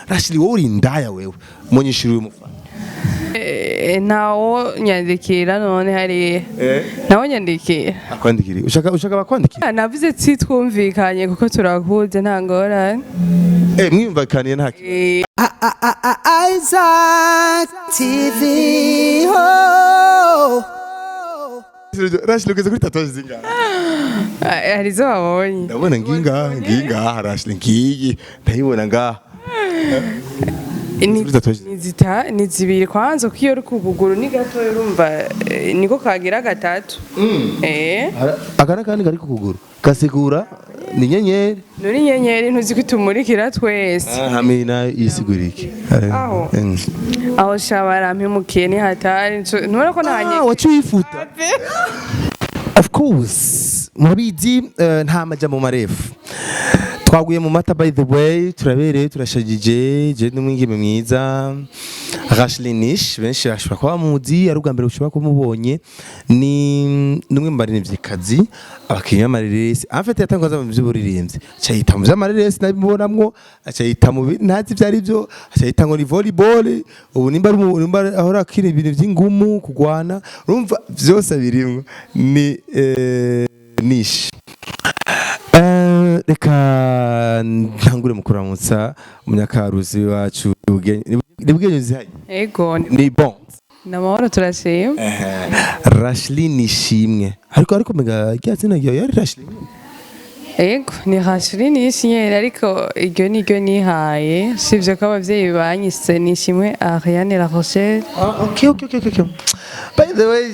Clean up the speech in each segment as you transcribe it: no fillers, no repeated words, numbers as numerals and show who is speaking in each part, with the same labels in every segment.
Speaker 1: Rashidi, wowe uri indaya, wewe munyishuri w'umufana.
Speaker 2: Ntawo nyandikira none hariya, ntawo nyandikira.
Speaker 1: Akwandikira, ushaka bakwandikira?
Speaker 2: Navuze si twumvikanye kuko turakuze, nta ngorane.
Speaker 1: Mwiyumvikaniye, nta kibazo.
Speaker 3: Isaac TV. Oh.
Speaker 1: Rashidi, ugeze kuri tatouage zingahe?
Speaker 2: Hari izo wabonye?
Speaker 1: Ndabona nginga nginga, Rashidi, ngiyi ndayibona ngaha. Kuri tatouage.
Speaker 2: Ni zita, ni zibiri kwanza, kuko iyo uri ku kuguru ni gatoya, urumva, niko kagira gatatu.
Speaker 1: Aka n'akandi kari ku kuguru gasigura ni inyenyeri.
Speaker 2: Nuri inyenyeri, ntuzi ko itumurikira twese?
Speaker 1: Hamwe nayo yisigura iki?
Speaker 2: Aho. Aho sha barampemukiye, ni hatari. Ntubona ko ntanye
Speaker 1: Ah, waciye uyifuta. Of course murabizi, nta majambo marefu, twaguye mu mata. By the way, turabereye, turashagije, je n'umwigeme mwiza Rashley Nish. Benshi bashobora kuba bamuzi, ari ubwa mbere ushobora kumubonye. Ni numwe mu baririmbyi, abakinnyi b'amareresi. En fait, yatangaza mu by'uburirimbyi, aca yita mu by'amareresi, nabibonamwo, aca yita mu ntazi ibyo ari byo, aca yita ngo ni volleyball. Ubu nimba ari nimba ahora akina ibintu by'ingumu, kugwana, urumva byose birimwo. Ni Nish. Reka ntangure mu kuramutsa umunyakaruzi wacu. Ni Bugenyi zihaye?
Speaker 2: Ego.
Speaker 1: Ni bon?
Speaker 2: Ni amahoro, turashima.
Speaker 1: Rashley Nishimwe, ariko mega rya zina ryawe yari Rashley?
Speaker 2: Ego, ni Rashley Nishimwe, ariko iryo ni ryo nihaye, sivyo ko abavyeyi banyise Nishimwe Ariane La Rochelle.
Speaker 1: Ah, okay. By the way,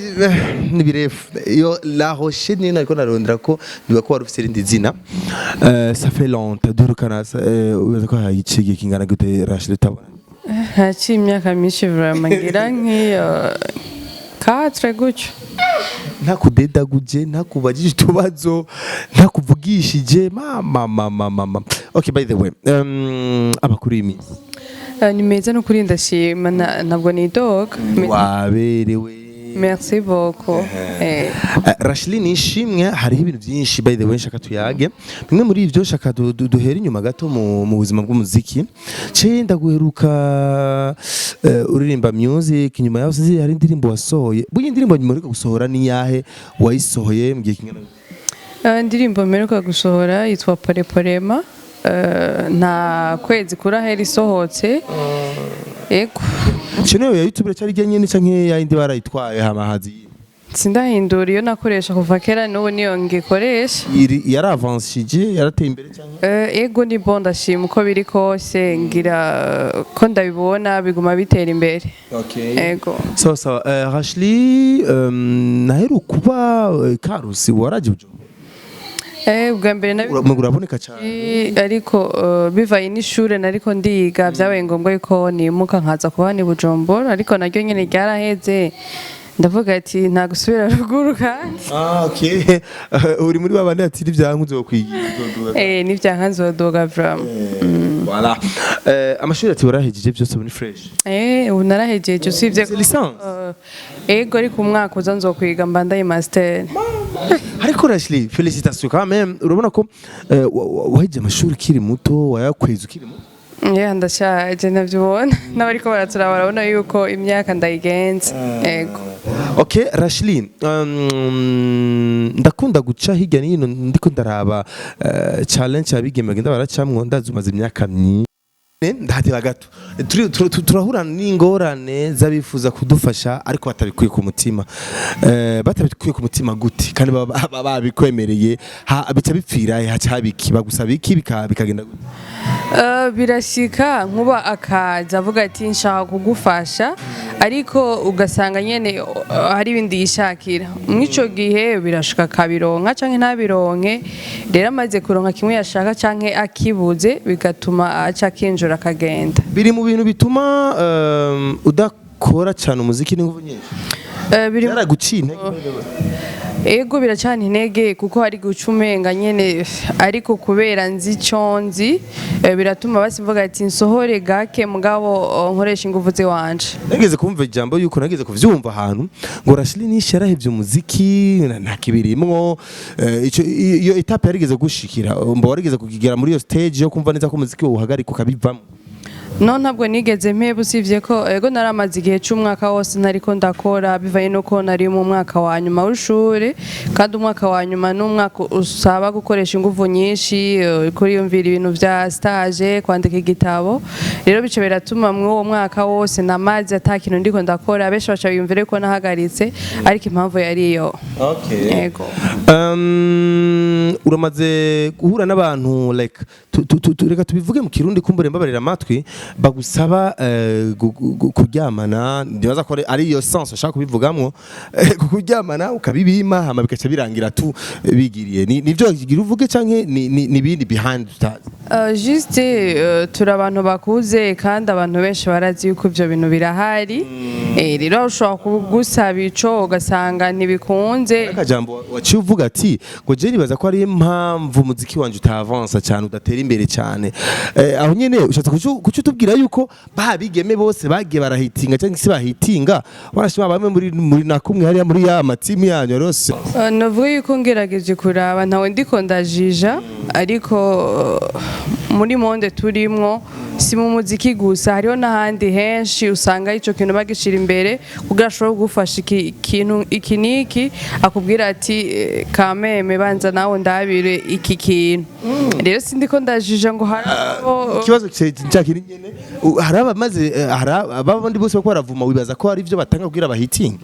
Speaker 1: ni birefu. Iyo La Rochelle niyo nariko narondera ko biba ko wari ufise irindi zina. Ça fait longtemps durukana, ubaza ko haciye igihe kingana gute, Rashley, utabona?
Speaker 2: Haciye imyaka myinshi vraiment, ngira nk'iyo 4 gutyo.
Speaker 1: Ntakudedaguje, ntakubajije utubazo, ntakuvugishije, mama mama mama. Okay, by the way, amakuru y'iminsi?
Speaker 2: Ni meza n'ukuri, ndashima, ntabwo nidoga.
Speaker 1: Waberewe.
Speaker 2: Merci beaucoup.
Speaker 1: Rashley Nishimwe, hariho ibintu byinshi, by the way, nshaka tuyage. Bimwe muri ivyo, nshaka duhere inyuma gato mu buzima bw'umuziki. Ce ndaguheruka uririmba music, inyuma yaho sinzi hari indirimbo wasohoye. Burya indirimbo nyuma uheruka gusohora ni yahe? Wayisohoye mu gihe kingana gute?
Speaker 2: Indirimbo mperuka gusohora yitwa Pore Porema. Nta kwezi kurahera isohotse. Ego.
Speaker 1: Channel ya YouTube cyari rya nyene canke yayindi barayitwaye hama hazi?
Speaker 2: Sindahindura, iyo nakoresha kuva kera n'ubu niyo ngikoresha.
Speaker 1: Yaravanshije, yarateye imbere canke?
Speaker 2: Ego, ni bon, ndashima uko biri kose, ngira ko ndabibona biguma bitera imbere.
Speaker 1: Okay.
Speaker 2: Ego.
Speaker 1: Sawa sawa. Rashley, naheruka kuba Karusi, waraje Bujumbura?
Speaker 2: Ubwa mbere nabi
Speaker 1: Uraboneka cyane.
Speaker 2: Ariko bivaye n'ishure nariko ndiga, byabaye ngombwa yuko nimuka nkaza kuba ni Bujumbura, ariko naryo nyene ryaraheze, ndavuga ati nta gusubira ruguru kandi.
Speaker 1: Ah, okay. Uri muri babandi ati n'ivyanka uzokwigira uzoduga.
Speaker 2: N'ivyanka nzoduga vraiment.
Speaker 1: Voilà. Amashuri ati warahejeje byose, ubu ni fresh.
Speaker 2: Ubu narahejeje, usibye
Speaker 1: C'est licence.
Speaker 2: Ego, ariko umwaka uza nzokwiga mbandaye master.
Speaker 1: Ariko Rashley, félicitations quand même. Urabona ko wahejeje amashuri ukiri muto, wayakweza ukiri muto.
Speaker 2: Yeah, ndashaje navyubona, n'abariko baraturaba barabona yuko imyaka ndayigenza. Ego.
Speaker 1: Okay, Rashley, ndakunda guca hirya n'hino, ndiko ndaraba challenge abigeme bagenda baracamwo. Ndazi umaze imyaka myinshi, ndahateba gato. Turahura n'ingorane z'abifuza kudufasha ariko batabikuye ku mutima. Batabikuye ku mutima gute kandi baba babikwemereye? Bica bipfira he? Haca haba iki? Bagusaba iki, bikagenda gute?
Speaker 2: Birashika nkuba akaza avuga ati nshaka kugufasha, ariko ugasanga nyene hari ibindi yishakira. Mw'ico gihe birashika akabironka canke ntabironke. Rero amaze kuronka kimwe yashaka canke akibuze, bigatuma aca akinjura akagenda.
Speaker 1: Biri mu bintu bituma udakora cyane umuziki n'inguvu nyinshi?
Speaker 2: Biri
Speaker 1: Byaraguciye intege?
Speaker 2: Ego, biracana intege kuko hari guca umenga nyene, ariko kubera nzi ico nzi, biratuma basi mvuga ati nsohore gake, mugabo nkoresha inguvu ziwanje.
Speaker 1: Nageze kumva ijambo yuko, nageze kuvyumva ahantu ngo Rashley Nish yarahevye umuziki, nta kibirimwo. Ico iyo étape yarigeze gushikira, mba warigeze kugera muri iyo stage yo kumva neza ko umuziki uhagarika ukabivamo?
Speaker 2: No, ntabwo nigeze mpeba, usibye ko ego naramaze igihe c'umwaka wose ntariko ndakora, bivanye nuko nari mu mwaka wa nyuma w'ishuri, kandi umwaka wa nyuma ni umwaka usaba gukoresha inguvu nyinshi, kuriyumvira ibintu vya stage, kwandika igitabo. Rero bico biratuma muri uwo mwaka wose namaze ata kintu ndiko ndakora, benshi baca biyumvira ko nahagaritse, ariko impamvu yari iyo. Yego.
Speaker 1: Uramaze guhura n'abantu, like reka tubivuge mu Kirundi, kumbure mbabarira amatwi, bagusaba kuryamana? Ndibaza ko ari iyo sens ushaka kubivugamwo, kuryamana ukabibima, hama bigaca birangira tu bigiriye. Nivyo gira uvuge canke ni bindi behind tutazi?
Speaker 2: Juste turi abantu bakuze, kandi abantu benshi barazi yuko ivyo bintu birahari. Rero ushobora kugusaba ico ugasanga ntibikunze.
Speaker 1: Akajambo waciye uvuga ati ngo je nibaza ko ari impamvu umuziki wanje utavansa cyane, udatera imbere cyane. Aho nyene ushatse kucu tubwira yuko babigeme bose bagiye barahitinga cyangwa se bahitinga, warashima bamwe muri nakumwe hariya muri ya matimu yanyu rose?
Speaker 2: Navuga yuko ngerageje kuraba, ntawe ndiko ndajija, ariko muri monde turimwo, si mu muziki gusa, hariho n'ahandi henshi usanga ico kintu bagishira imbere kugira ashobore kugufasha iki kintu iki niki, akubwira ati kameme banza nawe ndabire iki kintu. Rero sindiko ndajija ngo hari abo.
Speaker 1: Ikibazo cya kiri nyene, hari abamaze hari abandi bose bako baravuma, wibaza ko hari ivyo batanga kugira bahitinge?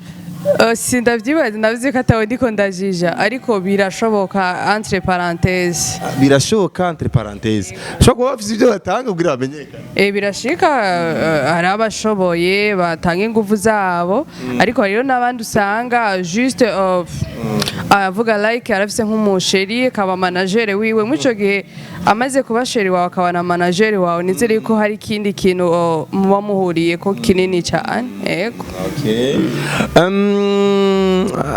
Speaker 2: Sindavyibaza, ndavuze ko atawe ndiko ndajija, ariko birashoboka, entre parenthèses.
Speaker 1: Birashoboka, entre parenthèses, ushobora kuba bafise ivyo batanga kugira bamenyekane.
Speaker 2: Birashika, hari abashoboye batanga ingufu zabo, ariko hariho n'abandi usanga juste avuga like arafise nk'umuchéri akaba manager wiwe. Muri ico gihe amaze kuba chéri wawe akaba na manager wawe, nizere yuko hari ikindi kintu muba muhuriye ko kinini cyane, yego.
Speaker 1: Okay.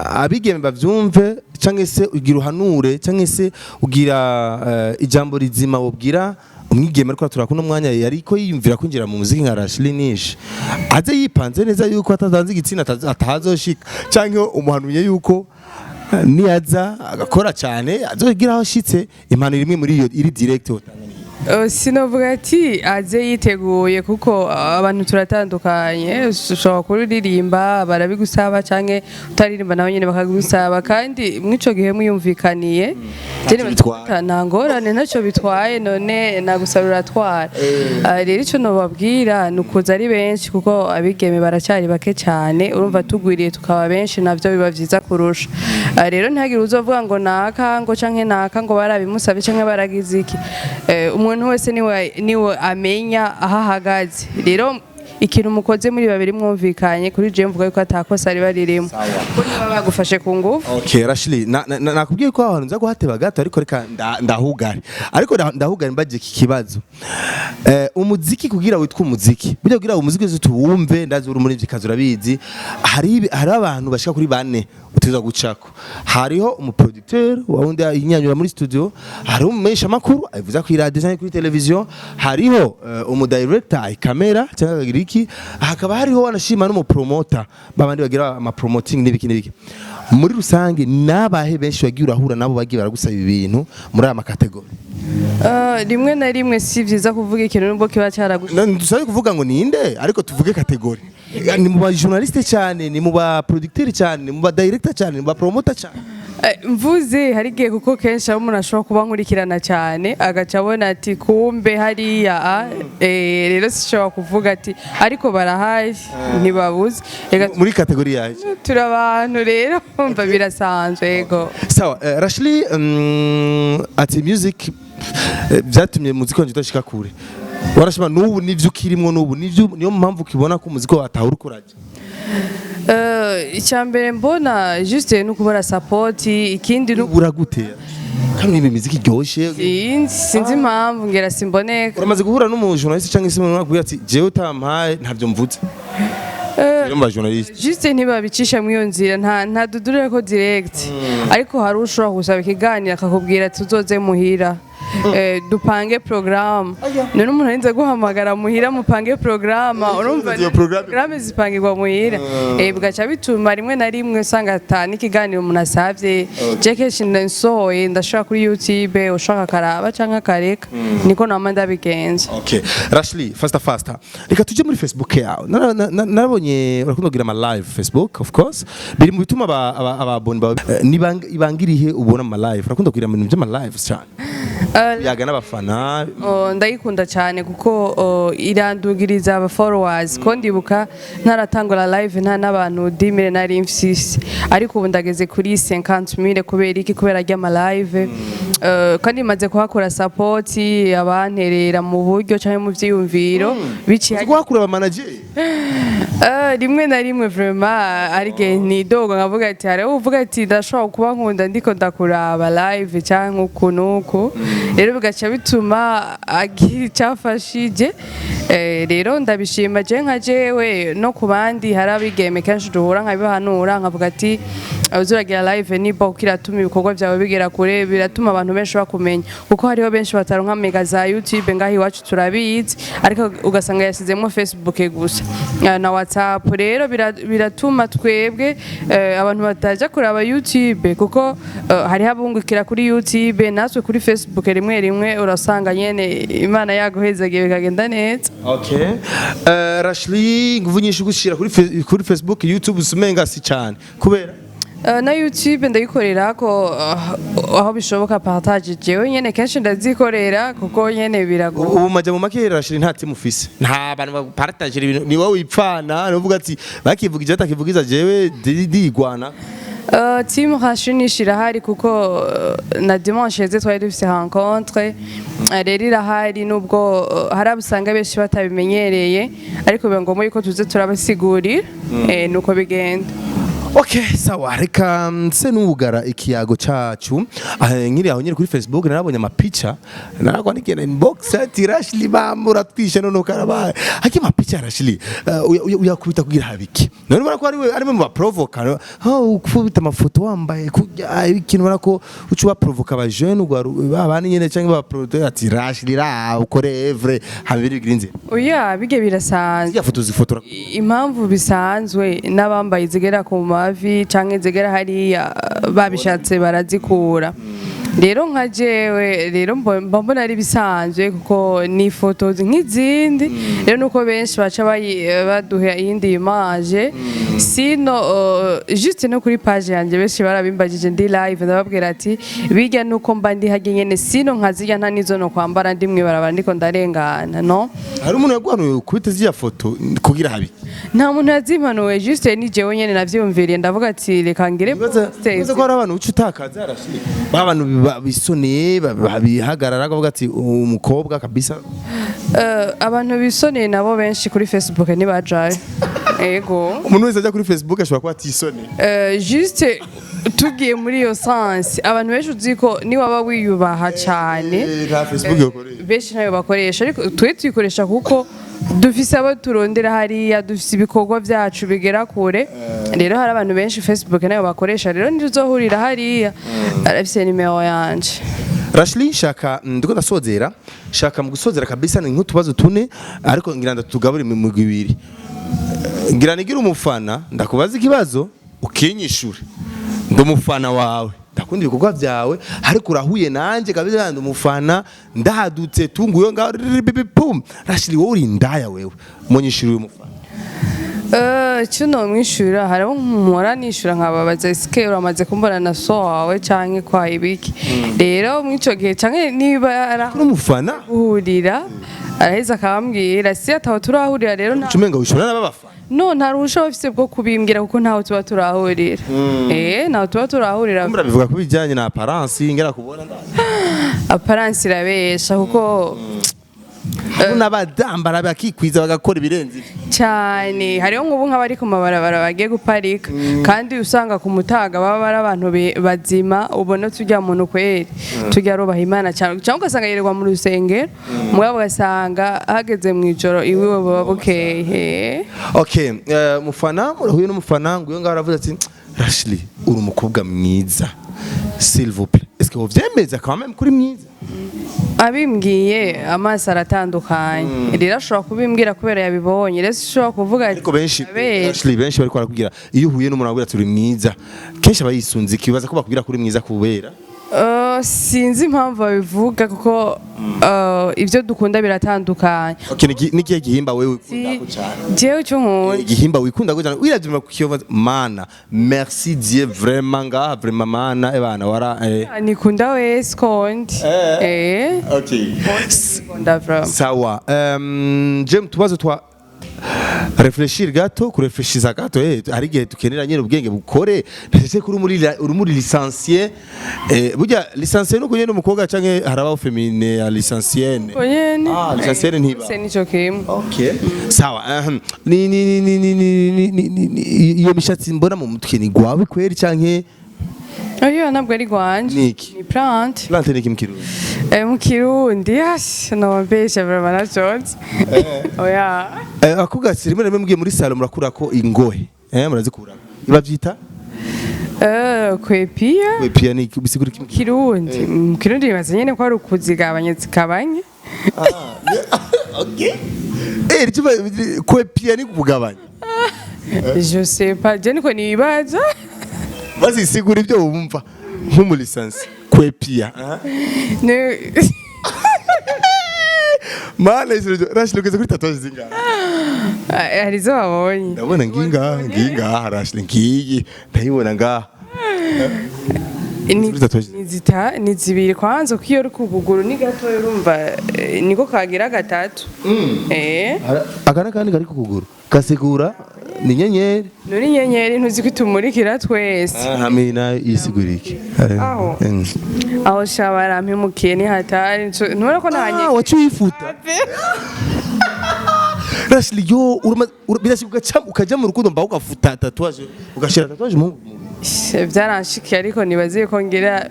Speaker 1: Abigeme bavyumve, canke se ugira uhanure, canke se ugira ijambo rizima wobwira umwigeme ariko turakuna umwanya yariko yiyumvira kwinjira mu muziki nka Rashly Nish, aze yipanze neza yuko atatanze igitsina atazoshika, canke umuhanuye yuko niyaza agakora cyane azogira aho ashitse? Impanuro imwe muri iyo iri direct wotanga ni iyi?
Speaker 2: Sinovuga ati aze yiteguye, kuko abantu turatandukanye. Ushobora kuririmba barabigusaba, canke utaririmba nawe nyene bakabigusaba, kandi mw'ico gihe mwiyumvikaniye.
Speaker 1: Ntacyo bitwaye.
Speaker 2: Nta ngorane, ntacyo bitwaye. None nagusaba uratwara. Rero ico nobabwira ni ukuza ari benshi, kuko abigeme baracyari bake cyane. Urumva tugwiriye tukaba benshi navyo biba vyiza kurusha. Rero ntihagire uzovuga ngo naka ngo canke naka ngo barabimusabye canke baragize iki. Umuntu wese niwe amenya aho ahagaze. Rero ikintu mukoze muri babiri mwumvikanye, kuri jewe mvuga yuko atakosa riba ririmo, kuko niba bagufashe ku ngufu.
Speaker 1: Okay, Rashly, nakubwiye ko ahantu nza guhateba gato, ariko reka ndahugare, ariko ndahugare mbaje iki kibazo. Umuziki kugira witwa umuziki, burya kugira umuziki wese tuwumve, ndazi uri muri kazi urabizi, hari abantu bashika kuri bane uteza gucako. Hariho umuproducteur wa wundi inyanyura muri studio, hariho umumenyesha makuru avuza kuri radio cyangwa kuri television, hariho umudirector kamera cyangwa akagira iki, hakaba hariho wanashima n'umupromoter, babandi bagira ama promoting n'ibiki n'ibiki. Muri rusange nabahe benshi wagiye urahura nabo bagiye baragusaba ibi bintu muri aya macatégories?
Speaker 2: Rimwe na rimwe si vyiza kuvuga ikintu nubwo kiba cyaragusha.
Speaker 1: Dusabe kuvuga ngo ninde, ariko tuvuge catégorie. Ni mu ba journaliste cyane, ni mu ba producteur cyane, ni mu ba director cyane, ni mu ba promoter cyane?
Speaker 2: Mvuze hari igihe, kuko kenshi aho umuntu ashobora kuba nkurikirana cyane agaca abona ati kumbe hariya rero sishobora kuvuga ati, ariko barahari, ntibabuze. Reka.
Speaker 1: Muri catégorie yaje.
Speaker 2: Turi abantu rero, umva birasanzwe, yego.
Speaker 1: Sawa, Rashly, ati music byatumye muziki wanje udashika kure. Warashima n'ubu nivyo ukirimwo n'ubu, nivyo niyo mpamvu ukibona ko umuziki wawe atahura uko uraja?
Speaker 2: Icya mbere mbona juste ni ukubura support, ikindi ni
Speaker 1: Ubura gute kandi ibi miziki iryoshe?
Speaker 2: Sinzi impamvu ngera simboneka.
Speaker 1: Uramaze guhura n'umujournaliste cyangwa se umuntu akubwira ati jewe utampaye ntabyo mvuze? Rero mu bajournaliste?
Speaker 2: Juste ntibabicisha muri iyo nzira, nta dudurire ko direct, ariko hari ushobora gusaba ikiganiro akakubwira ati uzoze muhira. Dupange programme. None umuntu arinze guhamagara muhira mupange programme, urumva?
Speaker 1: Iyo programme-
Speaker 2: Programme zipangirwa muhira. Bigaca bituma rimwe na rimwe usanga ata n'ikiganiro umuntu asavye. Je kenshi nsohoye ndashobora kuri YouTube, ushaka akaraba canke akareka, niko nama ndabigenza.
Speaker 1: Okay, Rashli, faster faster. Reka tuje muri Facebook yawe. Narabonye urakunda kugira ama live Facebook, of course. Biri mu bituma ababoni bawe ibangirihe ubona ama live. Urakunda kugira ibintu by'ama live cyane. Yaga n'abafana.
Speaker 2: Oh, ndayikunda cyane kuko, oh, irandugiriza aba followers, ko ndibuka ntaratangura live nta n'abantu 10,000 nari mfise, ariko ubu ndageze kuri 50,000. Kubera iki? Kubera ry'ama live. Kandi maze kuhakora support, abanterera mu buryo cyangwa mu vyiyumviro biciye
Speaker 1: Uzi kuhakura aba manager?
Speaker 2: Rimwe na rimwe vraiment, ari igihe nidoga nkavuga ati hariho uvuga ati ndashobora kuba nkunda ndiko ndakuraba live cyangwa uku n'uku, rero bigaca bituma agira icyafashije. Rero ndabishima je nka jewe, no ku bandi hari abigeme kenshi duhura nkabibahanura, nkavuga ati uzuragira live niba kuko iratuma ibikorwa byawe bigera kure, biratuma abantu benshi bakumenya, kuko hariho benshi bataronka mega za YouTube ngaho iwacu turabizi, ariko ugasanga yasizemo Facebook gusa na WhatsApp. Rero biratuma twebwe abantu bataja kuraba YouTube, kuko hariho abungukira kuri YouTube, natwe kuri Facebook rimwe rimwe urasanga nyene Imana yaguhezagiye bikagenda neza.
Speaker 1: Okay. Rashli, nguvu nyinshi gushira kuri Facebook, YouTube usumenga si cyane. Kubera
Speaker 2: Na YouTube ndayikorera ko aho bishoboka partage jewe nyene kenshi ndazikorera kuko nyene biragoye.
Speaker 1: Ubu majya mu make, Rashli nta team ufise. Nta bantu bapartagera ibintu, ni wowe wipfana, nuvuga ati bakivuga batakivugiza jewe ndigwana.
Speaker 2: Team Rachinish irahari kuko na dimanche heze twari dufise rencontre. Rero irahari nubwo hari abo usanga benshi batabimenyereye, ariko biba ngombwa yuko tuze turabasigurira, nuko bigenda.
Speaker 1: Okay, sawa, reka nse n'ubugara ikiyago cacu. Ah, nkiri aho nyiri kuri Facebook narabonye amapica, narakwandikiye na inbox ati Rashli bambura twishe none karabaye. Haki mapicha Rashli uyakubita kugira habiki. None ubona ko ari we ari mu baprovoka. Ha ukubita amafoto wambaye kurya ikintu, ubona ko uca ubaprovoka aba jeune babana nyene canke ba provoka ati Rashli ra ukore evre habiri bigira inzira.
Speaker 2: Oya, bige birasanzwe.
Speaker 1: Ziriya foto zifotora.
Speaker 2: Impamvu bisanzwe, n'abambaye izigera ku mavi canke izigera hariya babishatse barazikura. Rero nka jewe rero mba mbona ari bisanzwe kuko ni ifoto nk'izindi. Rero nuko benshi baca baduha iyindi image, sino juste no kuri page yanjye benshi barabimbagije ndi live, ndababwira ati bijya nuko mba ndi harya nyene, sino nkazirya nta nizo no kwambara ndi mwibarabara ndiko ndarengana no.
Speaker 1: Hari umuntu yaguhanuye kubita ziriya foto kugira habiki?
Speaker 2: Nta muntu yazimpanuye, juste ni jewe nyene navyiyumviriye, ndavuga ati reka ngire poste.
Speaker 1: Nibaza ko hari abantu uca utakaza arashira ba bantu bisoneye bihagarara bavuga ati umukobwa kabisa.
Speaker 2: Abantu bisoneye nabo benshi kuri Facebook ntibajayo, ego.
Speaker 1: Umuntu wese ajya kuri Facebook ashobora kuba atisoneye?
Speaker 2: Juste tugiye muri iyo sens, abantu benshi uzi ko niwaba wiyubaha cyane
Speaker 1: Nta Facebook yokoresha.
Speaker 2: Benshi ntayo bakoresha, ariko twe tuyikoresha kuko dufise abo turondera hariya, dufise ibikorwa byacu bigera kure. Rero hari abantu benshi Facebook nayo bakoresha, rero ntituzohurira hariya, arafise nimero yanje.
Speaker 1: Rashli, shaka ndiko ndasozera, shaka mu gusozera kabisa ni nk'utubazo tune, ariko ngira ndatugabure mu migwi ibiri. Ngira nigira umufana ndakubaza ikibazo ukinyishure. Ndi umufana wawe, ndakunda ibikorwa byawe, ariko urahuye nanje kabisa, ndi umufana ndahadutse tunguyo ngaho pum. Rashli, wowe uri indaya wewe? Munyishure uyu mufana.
Speaker 2: Kino mwishura hariho mpora nishura nkababaza esike uramaze kumbona na so wawe canke kwa ibiki? Rero mw'ico gihe canke niba
Speaker 1: n'umufana
Speaker 2: arahurira araheza akabambwira si ataho turahurira, rero nta
Speaker 1: ucumenga wishura n'ababafana.
Speaker 2: No, nta ruhusha bafise bwo kubimbwira kuko ntaho tuba turahurira, ntaho tuba turahurira.
Speaker 1: Murabivuga ku bijyanye na apparence ngera kubona ndazi.
Speaker 2: Apparence irabesha kuko
Speaker 1: N'abadambara bakikwiza bagakora ibirenze ivyo.
Speaker 2: Cyane, hariho nk'ubu nk'abari ku mabarabara bagiye guparika, kandi usanga ku mutaga baba bari abantu bazima, ubona tujya muntu kweri tujya rubaha Imana cyane, cyangwa ugasanga yirirwa mu rusengero, mugabo ugasanga hageze mu ijoro iwiwe baba bukeye.
Speaker 1: Okay, mufana murahuye n'umufana nguyo ngaho aravuze ati Rashli uri umukobwa mwiza, s'il vous plaît, est-ce que uvyemeza quand même kuri mwiza?
Speaker 2: Abimbwiye amaso aratandukanye. Rero ashobora kubimbwira kubera yabibonye, rero ushobora kuvuga ati
Speaker 1: Ariko benshi,
Speaker 2: "Abere."
Speaker 1: Ashley, benshi bariko barakubwira, iyo uhuye n'umuntu akubwira ati uri mwiza, kenshi aba yisunze ikibaza ko bakubwira ko uri mwiza kubera
Speaker 2: Sinzi impamvu babivuga kuko ibyo dukunda biratandukanye.
Speaker 1: Okay, ni ikihe gihimba wewe wikunda ko cyane?
Speaker 2: Jewe icyo nkunda?
Speaker 1: Igihimba wikunda ko cyane, wiravye ku kiyovu, mana, merci Dieu, vraiment ngaha, vraiment mana, ebana wara.
Speaker 2: Nikunda wese kondi.
Speaker 1: Okay.
Speaker 2: Nikunda vraiment.
Speaker 1: Sawa, je tubazo twa réfléchir gato, kurefreshiza gato, hari igihe dukenera nyine ubwenge bukore. Ndetse kuri uri muri licencié, burya licencié nuko nyene umukobwa canke harabaho féminin ya licencienne?
Speaker 2: Uko nyene.
Speaker 1: Ah, licencienne ntiba.
Speaker 2: Se nico kimwe.
Speaker 1: Okay. Sawa. Ni ni ni ni ni ni ni ni ni iyo mishatsi mbona mu mutwe ni gwawe kweri canke?
Speaker 2: Oyo ntabwo ari gwanje.
Speaker 1: Niki?
Speaker 2: Ni plante.
Speaker 1: Plante ni iki mu Kirundi?
Speaker 2: Mu Kirundi yash nobambesha vraiment naconze. Oya.
Speaker 1: Akubwa ati rimwe na rimwe mugiye muri salon murakurako ingohe. Murazikura. Ibavyita?
Speaker 2: Kwepia.
Speaker 1: Kwepia ni iki? Bisigura iki mu Kirundi?
Speaker 2: Kirundi. Mu Kirundi bibaza nyene ko ari ukuzigabanya zikabanye.
Speaker 1: Okay. Rikiba kwepia ni kugabanya.
Speaker 2: Je sais pas, je niko nibaza.
Speaker 1: Bazisigura ibyo wumva nk'umu licence kwepia.
Speaker 2: Ne.
Speaker 1: Mana, Rashid, ugeze kuri tatouage zingahe?
Speaker 2: Hari izo babonye.
Speaker 1: Ndabona nginga nginga, Rashid, ngiyi ndayibona ngaha.
Speaker 2: Ni
Speaker 1: Kuri tatouage.
Speaker 2: ni zita ni zibiri kwanza, kuko iyo uri ku kuguru ni gatoya, urumva niko kagira gatatu.
Speaker 1: Aka n'akandi kari ku kuguru gasigura ni inyenyeri.
Speaker 2: None inyenyeri ntuzi ko itumurikira twese?
Speaker 1: Hamwe nayo yisigura iki?
Speaker 2: Aho. Aho sha barampemukiye, ni hatari. Ntubona ko ntanye.
Speaker 1: Ah, waciye uyifuta, Rashid, yo birashika ukaja mu rukundo mba ugafuta tatouage, ugashira tatouage mu
Speaker 2: Byaranshikiye, ariko nibaziye ko ngira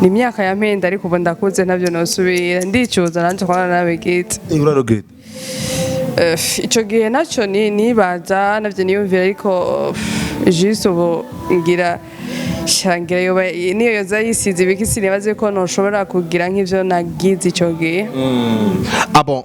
Speaker 2: ni imyaka ya mpenda, ariko ubu ndakuze, ntabyo nosubira, ndicuza nanje ko nabigitse.
Speaker 1: Ura regret?
Speaker 2: Ico gihe naco ni nibaza navyo niyumvira, ariko juste ubu ngira shangira yoba niyo yoza yisize ibiki, sinibaze ko noshobora kugira nk'ivyo nagize ico gihe.
Speaker 1: Ah bon,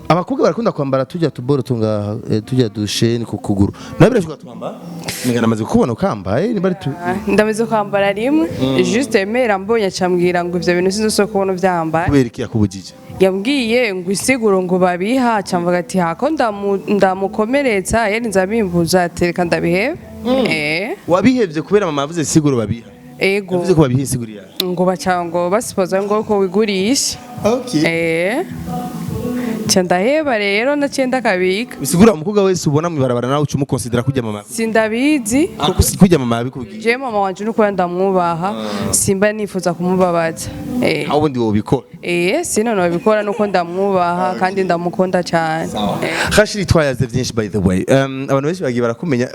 Speaker 1: abakobwa barakunda kwambara tujya tuboro tungaha, tujya dusheni ku kuguru, nawe birashobora twambara, ninga namaze kukubona ukambaye niba ari tu
Speaker 2: Ah, ndamaze kwambara rimwe juste, mera mbonye acambwira ngo ivyo bintu sinzosubira kubona uvyambaye.
Speaker 1: Kubera iki yakubujije?
Speaker 2: Yambwiye ngo isiguro ngo babiha, camvuga ati hako ndamukomeretsa yari nzabimbuza, ati reka ndabihebe.
Speaker 1: Wabihevye kubera mama yavuze siguro babiha?
Speaker 2: Ego.
Speaker 1: Yavuze ko babiha isiguro yawe?
Speaker 2: Ngo baca ngo basipoza ngo ko wigurisha.
Speaker 1: Okay.
Speaker 2: Ca ndaheba rero, naciye ndakabika.
Speaker 1: Bisigura umukobwa wese ubona mwibarabara nawe uca umukonsidera kujya mama?
Speaker 2: Sindabizi.
Speaker 1: Kujya mama yabikubwiye.
Speaker 2: Je mama wanje nuko ndamwubaha, simba nifuza kumubabaza.
Speaker 1: Aho ubundi wobikora?
Speaker 2: Sino nobikora nuko ndamwubaha kandi ndamukunda cyane.
Speaker 1: Rashid, twayaze byinshi by the way. Abantu benshi bagiye barakumenya.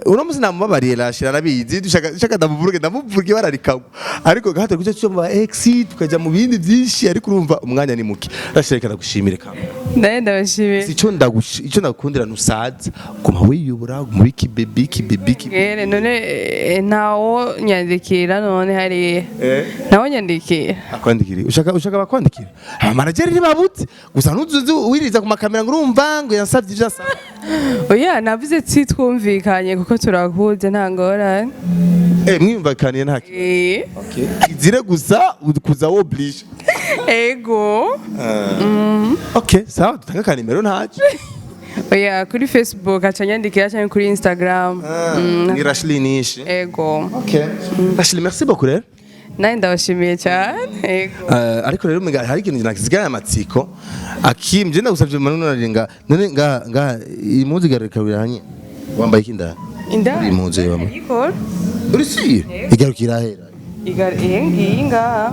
Speaker 1: Uno musi namubabariye, Rashid arabizi, dushaka dushaka ndamuvuge ndamuvuge bararikagwa, ariko gato kucyo cyo mu ex tukajya mu bindi byinshi, ariko urumva umwanya ni muke. Rashid, reka ndagushimire kama.
Speaker 2: Ndaye ndabashimiye.
Speaker 1: Icyo ndagukundira nusaza guma wiyubura muri kibebi kibebi kibebi.
Speaker 2: Ngere none ntawo nyandikira none hariya? Ntawo nyandikira.
Speaker 1: Akwandikira, ushaka bakwandikira, abamanageri ntibabutse, gusa ntuzuze wiriza ku makamera ngo urumva ngo yansavye ivyo asaba.
Speaker 2: Oya, navuze si twumvikanye kuko turakuze, nta ngorane.
Speaker 1: Mwiyumvikaniye nta kibazo. Okay. Izire gusa kuza oblige.
Speaker 2: Ego.
Speaker 1: Okay, sawa, dutanga ka nimero ntacyo.
Speaker 2: Oya, kuri Facebook aca nyandikira cyangwa kuri Instagram.
Speaker 1: Ni Rashli Nishi?
Speaker 2: Ego.
Speaker 1: Okay. Rashli, merci beaucoup rero.
Speaker 2: Nawe ndabashimiye cyane, ego.
Speaker 1: Ariko rero mega hari ikintu nakisigaye amatsiko akim, je ndagusavye manu naringa none nga impuzu igarukira hanye, wambaye iki ndani?
Speaker 2: Indani?
Speaker 1: Impuzu wambaye.
Speaker 2: Ikora.
Speaker 1: Uri sûr igarukira hera?
Speaker 2: Iyi ngiyi ngaha.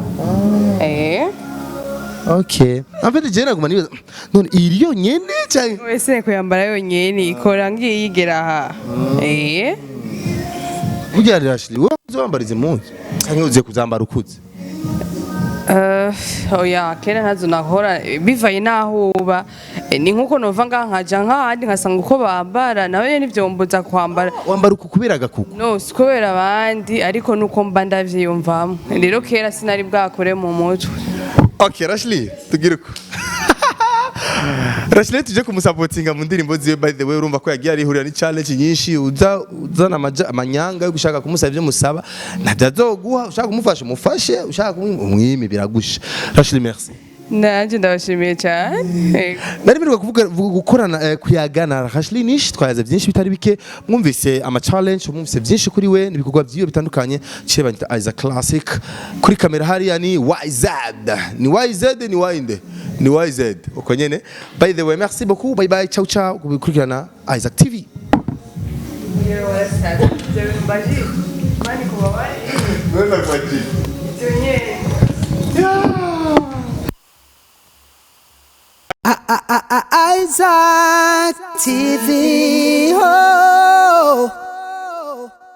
Speaker 1: Okay, en fait je naguma nibaza none iri yonyene cyane.
Speaker 2: Wese kuyambara yonyene ikora ngiyi igera aha.
Speaker 1: Burya Rashli, wowe uzi wambara izi mpuzu cyangwa uziye kuzambara ukuze?
Speaker 2: Oya, kera ntazo nakora, bivaye n'aho uba. Ni nkuko nova ngaha nkaja nk'ahandi nkasanga uko bambara, nawe ntivyombuza kwambara.
Speaker 1: Wambara uku kubera agakuku?
Speaker 2: No, si kubera abandi, ariko nuko mba ndavyiyumvamo. Rero kera sinari bwakure mu mutwe.
Speaker 1: Okay, Rashley, tugire uko. Rashley tuje kumusapotinga mu ndirimbo ziwe. By the way, urumva ko yagiye arihurira ni challenge nyinshi, uza uzana amanyanga yo gushaka kumusaba ibyo musaba ntabyo azoguha. Ushaka kumufasha umufashe, ushaka kumwima biragusha. Rashley, merci.
Speaker 2: Nanje ndabashimiye cyane.
Speaker 1: Nari mperuka kuvuga gukorana, kuyagana Rashley Nish, twayaze byinshi bitari bike. Mwumvise ama challenge, mwumvise byinshi kuri we n'ibikorwa byiwe bitandukanye. Cye banyita Isaac Classic kuri kamera, hariya ni YZ, ni YZ, ni Y nde, ni YZ uko nyene. By the way, merci beaucoup, bye bye, ciao ciao, kubikurikirana Isaac TV. Nenda kwa. Yeah.
Speaker 3: Isaac TV. Oh.